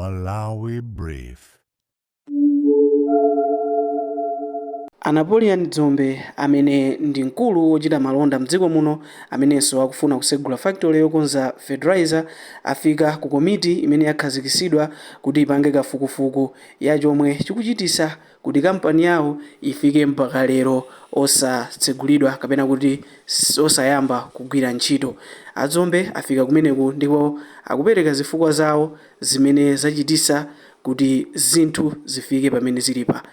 Malawi Brief. A Napoleon Dzombe amene ndi mkulu wochita malonda mdziko muno amenenso akufuna kusegula factory yokonza fertilizer afika ku komiti imene yakhazikisidwa kuti ipange kafukufuku ya chomwe chikuchitisa kuti kampani yawo ifike mpaka lero osatsegulidwa kapena kuti osayamba kugwira ntchito. A Dzombe afika kumeneku ndipo akupereka zifukwa zawo zimene zachitisa kuti zinthu zifike pamene zilipa.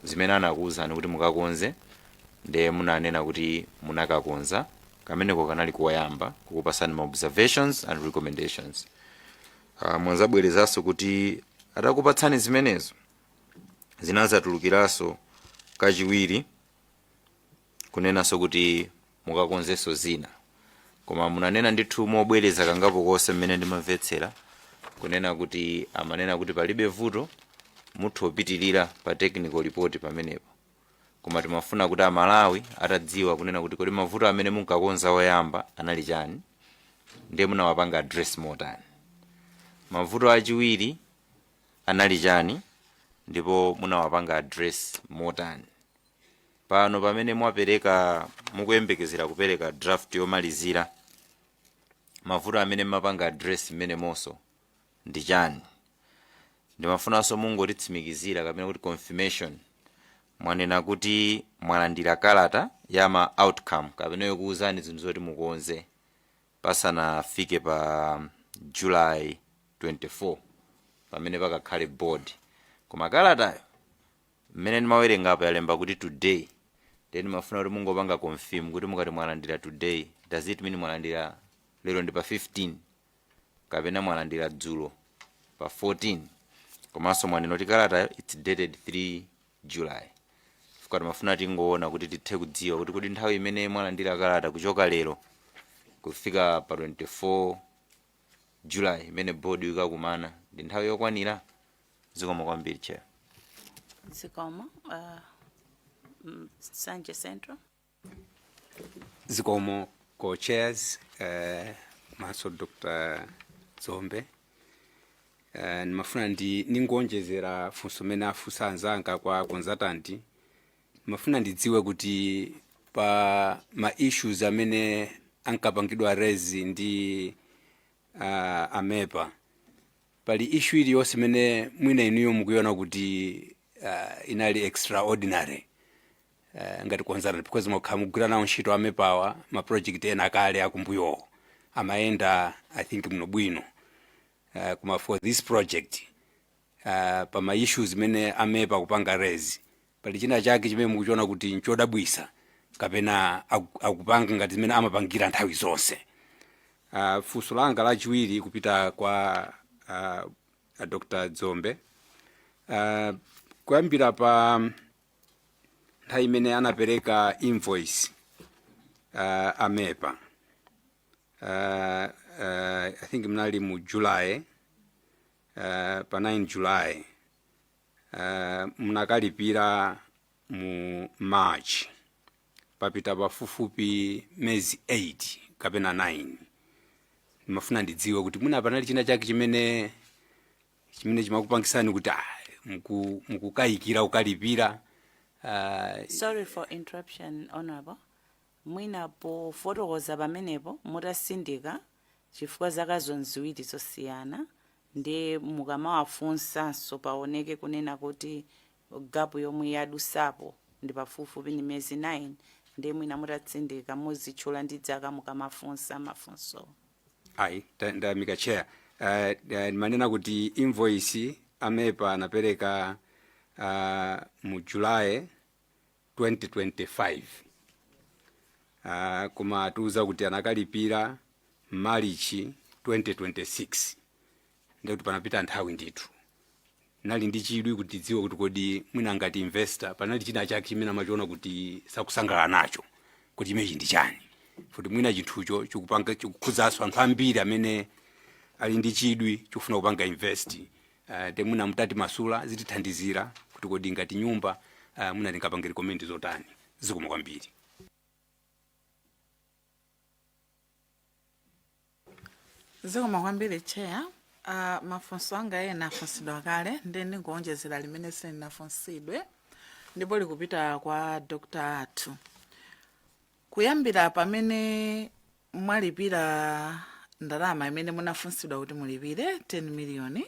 Zimene anakuwuzani kuti mukakonze, ndiye munanena kuti munakakonza. Kameneko kanali koyamba kukupasani ma observations and recommendations. Mwazabwerezanso kuti atakupatsani zimenezo, zinazatulukiranso kachiwiri kunenanso kuti mukakonzenso zina. Koma munanena ndithu mobwereza kangapo konse mmene ndimamvetsera kunena kuti amanena kuti palibe vuto, mutha kupitirira pa technical report pamenepo. Koma timafuna kuti Amalawi atadziwa kunena kuti kodi mavuto amene munkakonza oyamba anali chani, ndiye munawapanga address motani? Mavuto achiwiri anali chani, ndipo munawapanga address motani? Pano pamene mwapereka, mukuyembekezera kupereka draft yomalizira, mavuto amene mmapanga address mmenemonso ndi chani? Ndimafunanso mungotitsimikizira kapena kuti confirmation. Mwanena kuti mwalandira kalata ya ma outcome kapena yokuwuzani zinthu zoti mukonze pasanafike pa July 24 pamene pakakhale board. Koma kalatayo mmene ndimawerengapo yalemba kuti today. Then ndimafuna kuti mungopanga confirm kuti mukati mwalandira today, does it mean mwalandira lero ndi pa 15 kapena mwalandira dzulo pa 14? Komanso mwanena kuti kalatayo it's dated 3 July. Chifukwa timafuna tingoona kuti tithe kudziwa kuti kodi nthawi imene mwalandira kalata kuchoka lero kufika pa 24 July imene board ikakumana ndi nthawi yokwanira? Zikomo kwambiri, Chair. Zikomo. Nsanje Central. Zikomo, co-chairs, maso Dr. Dzombe. Ndimafuna ndi ningonjezera funso mene afunsa anzanga kwa consultant. Ndimafuna ndidziwe kuti pa ma issues amene ankapangidwa raise ndi a MEPA, pali issue iliyonse imene mwina inuyo mukuiona kuti inali extraordinary ngati consultant, because mwakhala mugwira nawo ntchito a MEPAwa, ma project ena akale akumbuyowo amayenda, I think, muno bwino, koma for this project, pa ma issues imene a MEPA kupanga raise, pali china chake chimene mukuchiona kuti nchodabwisa kapena akupanga ngati zimene amapangira nthawi zonse? Funso langa lachiwiri kupita kwa Dr. Dzombe. Kuyambira pa nthawi imene anapereka invoice a MEPA, I think mnali mu July, pa 9 July, munakalipira mu March, papita pafupifupi miyezi 8 kapena 9. Ndimafuna ndidziwe kuti mwina panali china chake chimene chimakupangisani kuti mukukayikira kukalipira. Sorry for interruption, Honorable. Mwina pofotokoza pamenepo mutasindika, chifukwa zakazo nziwiri zosiyana, ndi mukamawafunsanso paoneke kunena kuti gap yomwe yadusapo ndi pafupifupi ni miyezi 9, ndi mwina mutatsindika muzitchula ndi zaka mukamafunsa mafunso. Ayi, ndayamika, Chair. Ndimanena kuti invoice a MEPA anapereka mu July 2025, koma atiuza kuti anakalipira March 2026, ndikuti panapita nthawi ndithu. Nali ndi chidwi kuti tidziwe kuti kodi mwina ngati investor panali china chake chimene amachiona kuti sakusangalala nacho, kuti chimenechi ndi chani, kuti mwina chinthucho chikupanga chikukhudzanso anthu ambiri amene ali ndi chidwi chofuna kupanga invest. Te mwina mutati masula zitithandizira kuti kodi ngati nyumba mwina tingapange recommend zotani. Zikomo kwambiri. Zikomo kwambiri, Chair. Mafunso anga ena afunsidwa kale, ndi ndingoonjezera limene silinafunsidwe ndipo likupita kwa Dr. athu. Kuyambira pamene mwalipira ndalama imene munafunsidwa kuti mulipire, 10 miliyoni,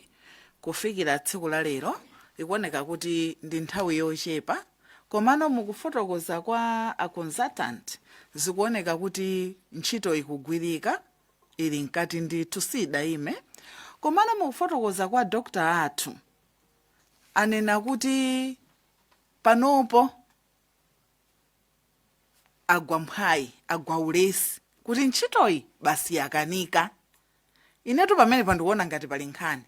kufikira tsiku la lero, ikuoneka kuti ndi nthawi yochepa, komano mukufotokoza kwa a consultant zikuoneka kuti ntchito ikugwirika, ili mkati ndithu, sidayime. Komano mukufotokoza kwa Dr. athu anena kuti panopo agwa mphwayi, agwa ulesi kuti ntchitoyi basi yakanika. Inetu pamene pandikuona ngati pali nkhani,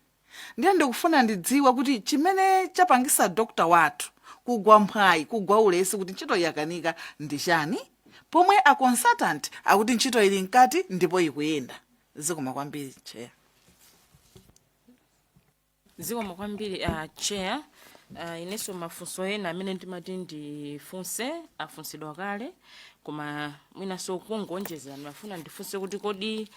ndiye ndikufuna ndidziwe kuti chimene chapangisa doctor wathu kugwa mphwayi, kugwa ulesi kuti ntchito yakanika ndi chani, pomwe a consultant akuti ntchito ili mkati ndipo ikuyenda. Zikoma kwambiri, Chair. Zikomo kwambiri, Chair. Inenso mafunso ena amene ndimati ndifunse afunsidwa kale, koma mwinanso kungonjezera, ndimafuna ndifunse kuti kodi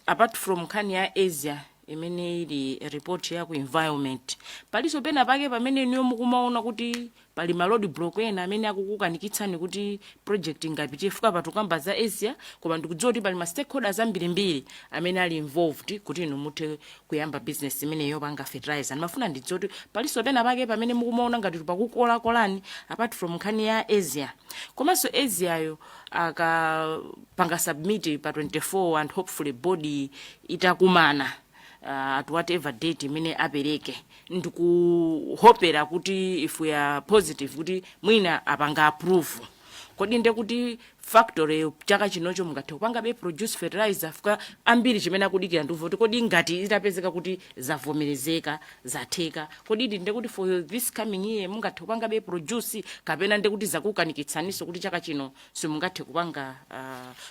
apart from nkhani ya ESIA imene ili report ya ku environment, palinso pena pake pamene inuyo mukumaona kuti pali ma road block ena amene akukukanikitsani kuti project ingapite? Fuka patukamba za ESIA, koma ndikudziwa kuti pali ma stakeholders ambirimbiri amene ali involved kuti inu muthe kuyamba business imene yopanga fertilizer. Ndimafuna ndidziwe kuti palinso pena pake pamene mukumaona ngati pakukolakolani apart from nkhani ya ESIA. Komanso ESIAyo akapanga submit pa 24 and hopefully board itakumana at whatever date imene apereke, ndikuhopera kuti if we are positive kuti mwina apanga approve, kodi nde kuti factory chaka chinocho mungathe kupangabe produce fertilizer? Fuka ambiri chimene akudikira ndikuva kuti kodi ngati itapezeka kuti zavomerezeka, zatheka, kodi ili nde kuti for this coming year mungathe kupangabe produce, kapena nde kuti zakukanikitsaninso kuti chaka chino simungathe kupanga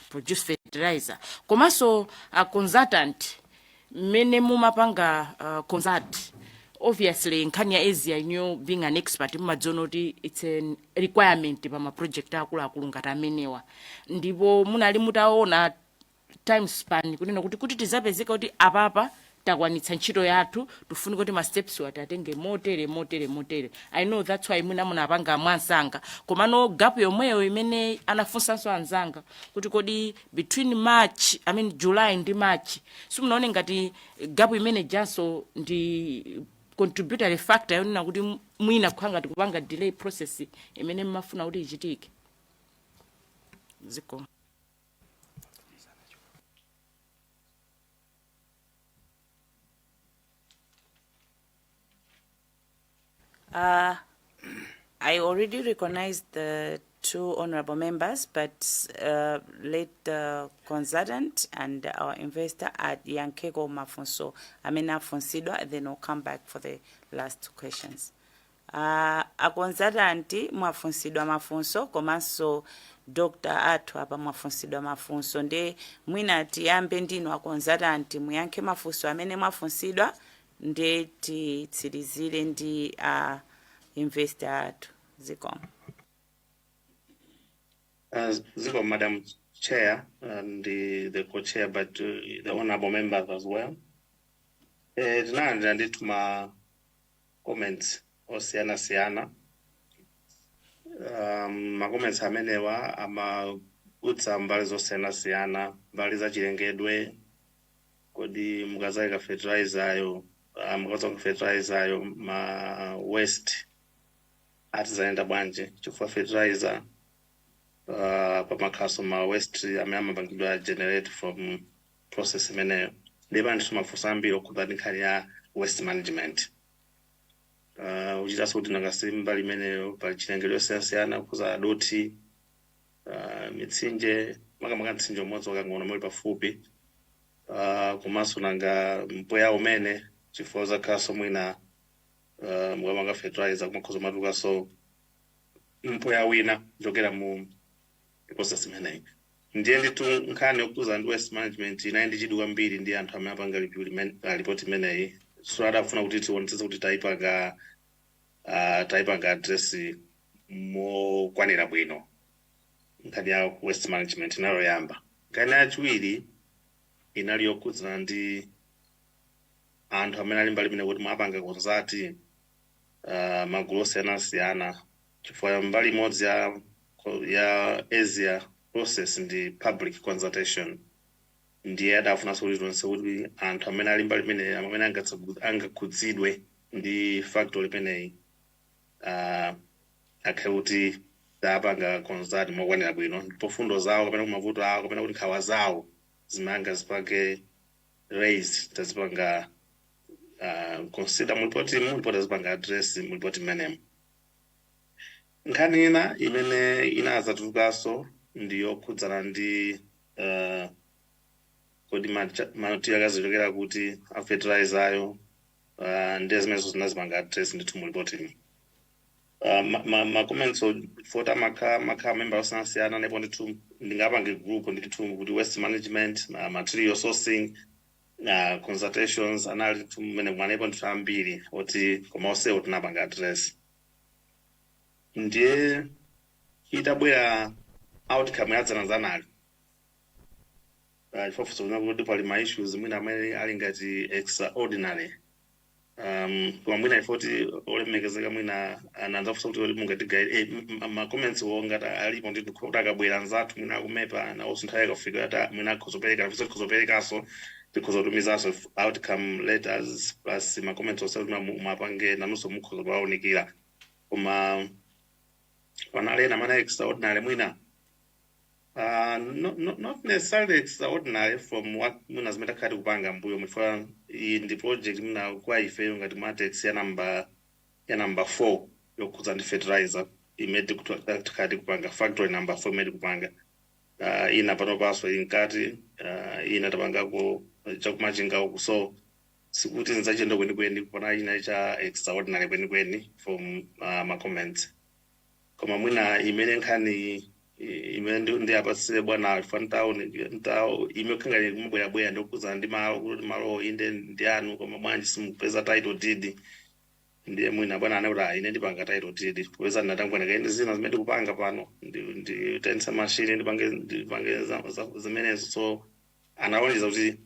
produce fertilizer? Komanso consultant, mmene mumapanga consult, obviously nkhani ya ESIA, inuyo being an expert mumadziona kuti it's a requirement pa ma project akuluakulu ngati amenewa, ndipo munali mutaona time span kunena kuti tizapezeka kuti apapa takwanitsa ntchito yathu, tifunika kuti ma steps wati atenge motere, motere, motere? I know that's why mwina munapanga mwansanga, komano gap yomweyo imene anafunsanso anzanga kuti kodi between March, I mean July ndi March, simunaone ngati gap imene janso ndi contributory factor yonena kuti mwina kukhala ngati kupanga delay process imene mmafuna kuti ichitike? Ziko. I already recognized the two honorable members, but let the consultant and our investor ayankheko mafunso amene afunsidwa, then we'll come back for the last two questions. A consultant mwafunsidwa mafunso, komanso Dr. athu apa mwafunsidwa mafunso, ndi mwina tiyambe ndinu a consultant, muyankhe mafunso amene mwafunsidwa, ndi titsirizire ndi a investor athu. Zikomo. Zikomo, Madam Chair, and the co-chair, but the honorable members as well. Tinalandira ndithu ma comments osiyana-siyana. Ma comments amenewa amagutsa mbali zosiyana-siyana, mbali za chilengedwe. Kodi mukazayika fertilizer yo, mukazayika fertilizer yo, ma waste atizayenda bwanji? Chifukwa fertilizer pamakhaso ma waste amene amapangidwa generate from process imeneyo. Ndipo anthu mafunso ambiri okhudza ndi nkhani ya waste management, uchitanso kuti nakasi mbali imeneyo pali chilengedwe yosiyanasiyana kukhuza dothi, mitsinje, makamaka mtsinje umodzi wakang'ono muli pafupi, komanso nanga mpweya umene, chifukwa uzakhalanso mwina mukamanga fertilizer kumakhoza matulukanso mpweya wina kuchokera mu process imeneyi. Ndiye ndithu nkhani yokhuza ndi waste management inali ndi chidwi kwambiri ndi anthu amene apanga review report imeneyi, so adafuna kuti tionetsetse kuti tayipanga address mokwanira bwino nkhani ya waste management. Inali yoyamba. Nkhani yachiwiri inali yokhudzana ndi Anthu amene ali mbali imene kuti mwapanga consult magulu osiyanasiyana, chifukwa mbali imodzi ya ESIA process ndi public consultation. Ndiye adafunanso kuti tionse kuti anthu amene ali mbali imene, amene angakhudzidwe ndi factory imeneyi, akhale kuti tapanga consult mokwanira bwino, ndipo fundo zawo kapena kuti mavuto awo kapena kuti nkhawa zawo zimene angazipange raise tazipanga consider mu report mu, ndipo tazipanga address mu report imenemo. Nkhani ina imene inazatulukanso ndi yokhudzana ndi kodi material akazichokera kuti a fertilizer ayo, ndiye zimenezo zinazipanga address ndithu mu report imo. Ma comments fota makha member osiyanasiyana, ndipo ndithu ndingapange group ndithu kuti waste management, material sourcing, consultations anali ndithu mmene mwanepo ndithu ambiri oti, koma onsewo tinapanga address. Ndiye itabwera outcome yadzanadzanali, chifukwa kuti pali ma issues mwina amene ali ngati extraordinary, koma mwina ifoti olemekezeka mwina ananzafunsa kuti mungatigaire ma comments wo ngati alipo ndithu, kuti akabwera anzathu mwina akumepa nawonso nthawi ikafika ata mwina akhozopereka, nafonso tikhozoperekaso, tikhozotumizanso outcome letters plus ma comments onse kuti mwapange nanunso mukhoza kuwaunikira. Koma panali ena amene extraordinary mwina, no, no, not necessarily extraordinary from what mwina zimene takhala tikupanga mbuyo mwifa. Iyi ndi project mwina kwa ifeyo ngati Matex ya number 4 yokhudza ndi fertilizer imene tikhala tikupanga, factory number 4 imene tikupanga. Ina panopanso ili mkati, ina tapangako chakumachinga uku, so sikuti nzachilendo kwenikweni kupana china cha extraordinary kwenikweni from ma comments. Koma mwina imene nkhani imene ndiyapatsire bwana ifa ntawo ime khangani kumabwerabwera ndikukuzana ndi malo, kuti malo inde ndi anu, koma bwanji simupeza title deed? Ndiye mwina bwana ane kuti, "Ah, ine ndipanga title deed popeza ndinatangwana kaende zina zimene ndikupanga pano, nditensa machine, ndipange zimenezo." So analonjeza kuti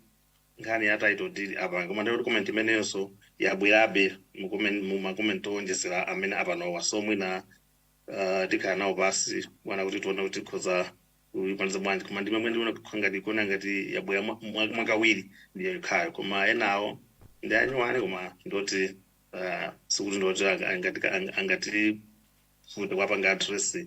nkhani ya title deed apanga, koma ndikuti comment imeneyonso yabwerabe mu ma comment owonjezera amene apanowa. So mwina tikhala nawo pasi bwana kuti tione kuti tikhoza kuyimaliza bwanji. Koma ndimwe ndiona kukhala kuona ngati yabwera mwakawiri ndiyo ikhayo, koma enawo ndi anyuwani, koma ndoti sikuti ndoti angati futi kwapanga address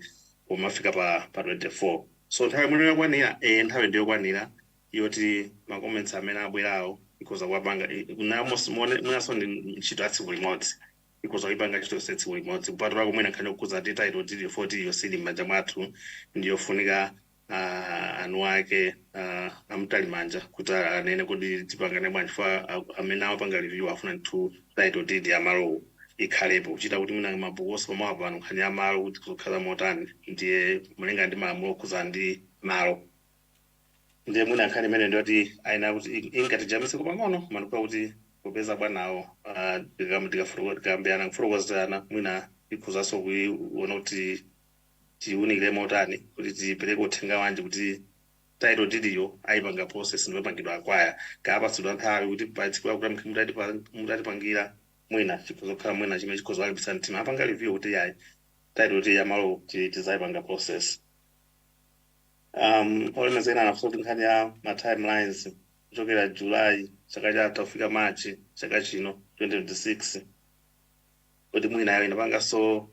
pomafika pa 24. So nthawi imene yokwanira, nthawi ndiyokwanira yoti ma comments amene abwerawo ikhoza kuwapanga mwinaso ndi ntchito ya tsiku limodzi, ikhoza kuipanga ntchito yonse tsiku limodzi, kupatulako mwina nkhani yokhudza ndi title deed 40 iyo sili m'manja mwathu, ndiyofunika anu ake amtalimanja kuti anene kuti tipangane bwanji, fa amene amapanga review afuna ndithu title deed ya malowo ikhalepo, kuchita kuti mwina mabuku pamawa pano nkhani ya malo kuti kuzokhala motani, ndiye malinga ndi malamulo okhuza ndi malo. Ndiye mwina nkhani imene ndiyoti ayina kuti ingatijamiseko pang'ono, koma ndikuwa kuti popeza bwanawo tikambirana kufotokozerana, mwina ikhuzanso kuiona kuti tiwunikire motani kuti tipereke uthenga wanji kuti title deed iyo ayipanga process ndiyopangidwa akwaya kaapatsidwa nthawi kuti pa tsiku lakuti mutatipangira, mwina chikhoza kukhala mwina chimene chikhoza kuwalimbitsa mtima apanga review kuti yayi, title deed yamalo tizayipanga process. Olemezeka anafunsa kuti nkhani ya ma timelines kuchokera July chaka chatha kufika March chaka chino 2026, kuti mwina yayo inapanganso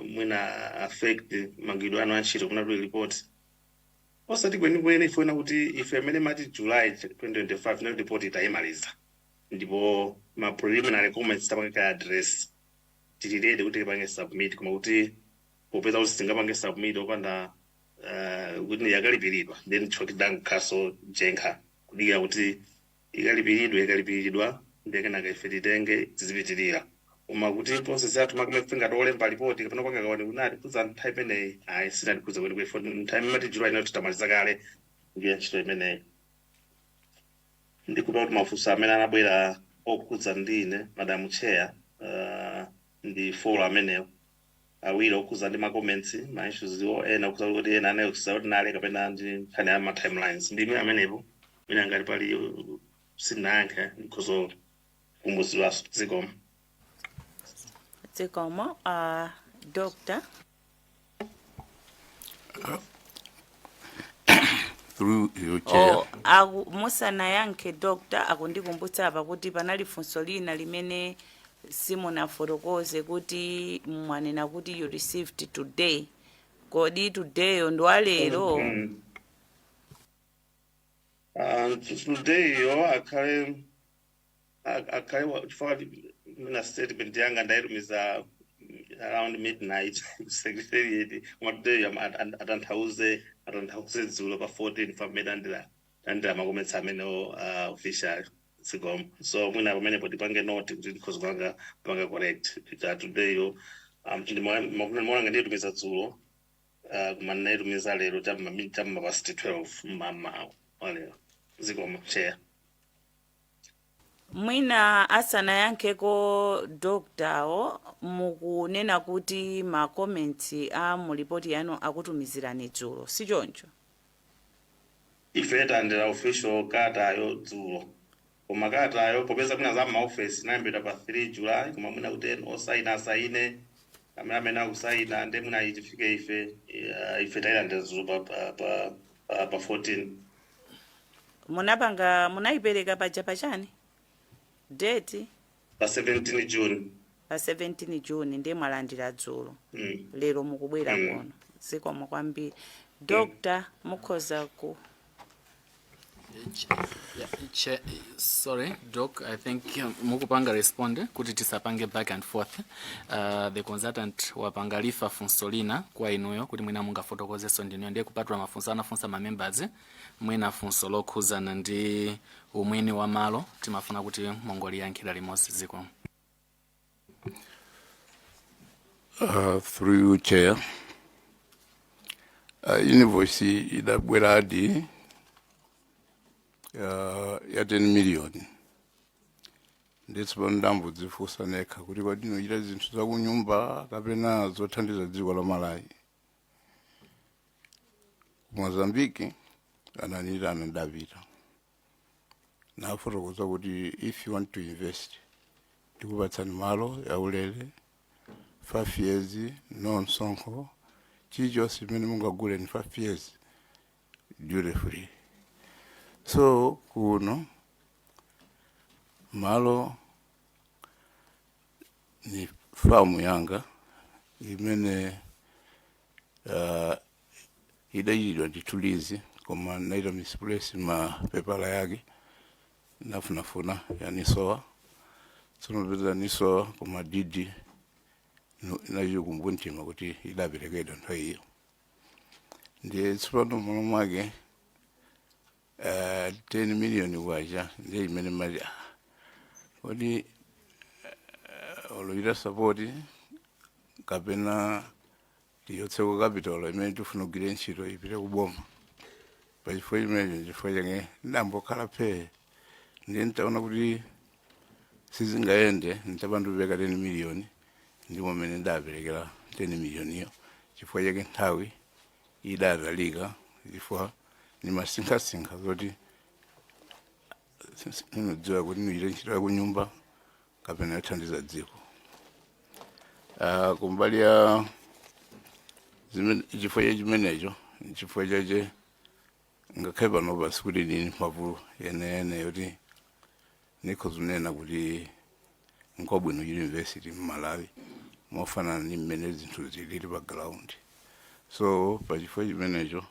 mwina affect magwiridwe anu a ntchito kuna kuti report osati kwenikweni ifuna kuti ife amene mati July 2025 nayo report itayimaliza, ndipo ma preliminary comments tapanga ka address, tili ready kuti tipange submit, koma kuti popeza kuti sitingapange submit opanda kuti yakalipiridwa, then chokidangukhaso jenkha kudikira kuti ikalipiridwe. Ikalipiridwa ndiye kenaka ife titenge tizipitirira. Koma kuti process yathu makame ngati olemba ripoti kapena kupanga kaone kunati kuza nthawi imeneyi, ayi, sinatikuza kwenikweni. Nthawi imati July ino titamaliza kale ndiye ntchito imeneyi. Ndikupa kuti mafunso amene anabwera okhudza ndine, Madam Chair, ndi four amenewo: awiri okhudza ndi ma comments, ma issues iwo, ena okhudza kuti ena anayo extraordinary kapena ndi nkhani ya ma timelines. Ndi imene amenepo. Mwina ngati pali Sindinayankhe, ndikhoza kukumbutsidwanso. Zikomo. Zikomo, Doctor. Through you, Chair. Oh, aku, musanayankhe Doctor, akundikumbutsa apa kuti panali funso lina limene simunafotokoze, kuti mwanena kuti you received today. Kodi today ndi walero? Today yo akhale akhale chifukwa mina statement yanga ndayitumiza around midnight secretariat, koma today atanthauze dzulo pa 14, pamene andira ma comments amenewo official. Zikomo. So mwina pamenepo tipange note kuti ndikhoza kupanga correct. Today yo ndimaona ndiyitumiza dzulo, koma ndinayitumiza lero chamma past 12 mmamawa walero. Zikomo, Chair. Mwina asanayankheko doctor, mukunena kuti ma comments a mu ripoti yanu akutumizirani dzulo, si choncho? Ife tandira official kalatayo dzulo, koma kalatayo, popeza mwina za maofesi inayambidwa pa 3 July, koma mwina kuti ena osaina asaine, amene akusaina, ndi mwina itifike ife, ife tayilandira dzulo pa 14. Munapanga, munayipereka paja pachani date? Pa 17 June. Pa 17 June, ndiye mwalandira dzulo. Lero mukubwera kuno. Zikomo kwambiri. Doctor, mukhoza ku Yeah, sorry, Doc, I think mukupanga respond kuti tisapange back and forth. The consultant wapanga refer funso lina kwa inuyo kuti mwina mungafotokozenso ndinuyo, ndiye kupatula mafunso anafunsa ma members, mwina funso lokhuzana ndi umwini wa malo timafuna kuti mungoliyankhira limodzi. Zikomo. Through you, Chair. Invoice idabweradi ya 10 million. Nditsopano ndambodzifunsa nekha kuti kodi ndinochita zinthu zakunyumba kapena zothandiza dziko la Malawi? Ku Mozambique ananitana, ndapita, nafotokoza kuti if you want to invest, ndikupatsani malo yaulere, 5 years no msonkho, chilichonse chimene mungagule ni 5 years duty free. So kuno malo ni famu yanga imene idachitidwa ndithu lease, koma naita misplace mapepala yake, nafunafuna yanisowa. Tsono peza nisowa, koma deed nachikumbumtima kuti idaperekedwa nthawi iyo. Ndiye tsopano malo mwake 10 million kwacha ndiye imene mati, ah, kodi olochita support kapena tiyotseko capital imene tifuna kugwira ntchito ipite kuboma? Pachifukwa chimenecho, chifukwa chake ndambokhala phee. Ndiye ntaona kuti sizingayende, ntapandupeka 10 million, ndimo mmene ndaperekera 10 million iyo. Chifukwa chake nthawi idatalika, chifukwa nimasinkhasinkha zoti ninodziwa kuti nichite ntchito yakunyumba kapena yothandiza dziko. Kumbali ya chifukwa cha chimenecho, chifukwa chache ngakhale panopa sikuti ndini mphamvu yeneyene yoti nikhozunena kuti nkwabwino university mMalawi mofanana ndi mmene zinthu zilili pa ground. So pachifukwa chimenecho,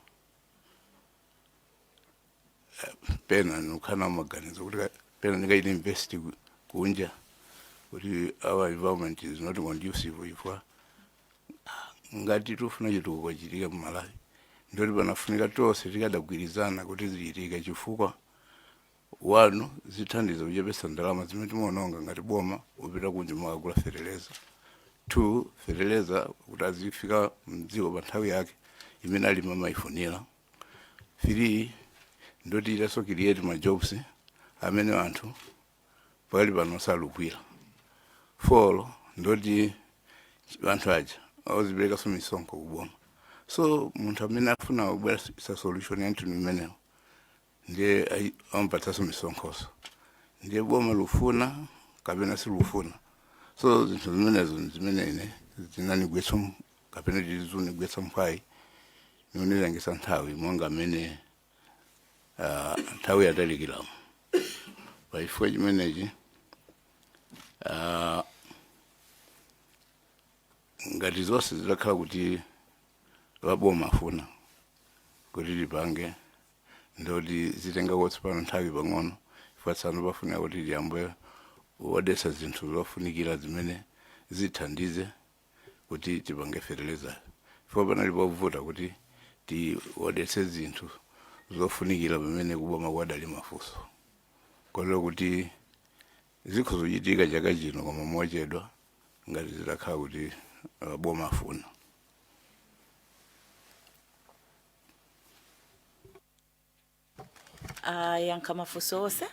pena nikukhala maganizo kuti pena ndingachite invest kunja, kuti our environment is not conducive, chifukwa ngati tifuna chitukuko chichitike mMalawi, ndoti panafunika tonse tikadagwirizana kuti zichitike, chifukwa one, zithandiza kuchepesa ndalama zimene timaononga ngati boma upita kunja makagula feteleza; two, feteleza kuti azifika mdziko pa nthawi yake imene alimi amayifunira; three, ndoti itaso create ma jobs amene anthu pakali pano salukwira; four, ndoti anthu aja aziperekanso misonkho kuboma. So munthu amene afuna kubwera sa solution ya mtundu imenewo, ndiye amapatsanso misonkhoso. Ndiye boma lufuna kapena silufuna? So zinthu zimenezo zimene ine zinanigwetsa kapena tizunigwetsa mphwayi, nonilangisa nthawi monga mmene nthawi yatalikiramo. Pachifukwa chimenechi, ngati zonse zitakhala kuti vaboma afuna kuti tipange, ndoti zitengako tsopano nthawi pang'ono, chifukwa tsano pafunika kuti tiyambe kuodetsa zinthu zofunikira zimene zithandize kuti tipange fertilizer, chifukwa panali povuta kuti tiodetse zinthu zofunikira pamene kuboma kwadali mafunso, kotero kuti zikhoza kuchitika chaka chino koma mochedwa ngati zitakhala kuti boma afuna. Ayankha mafunso onse.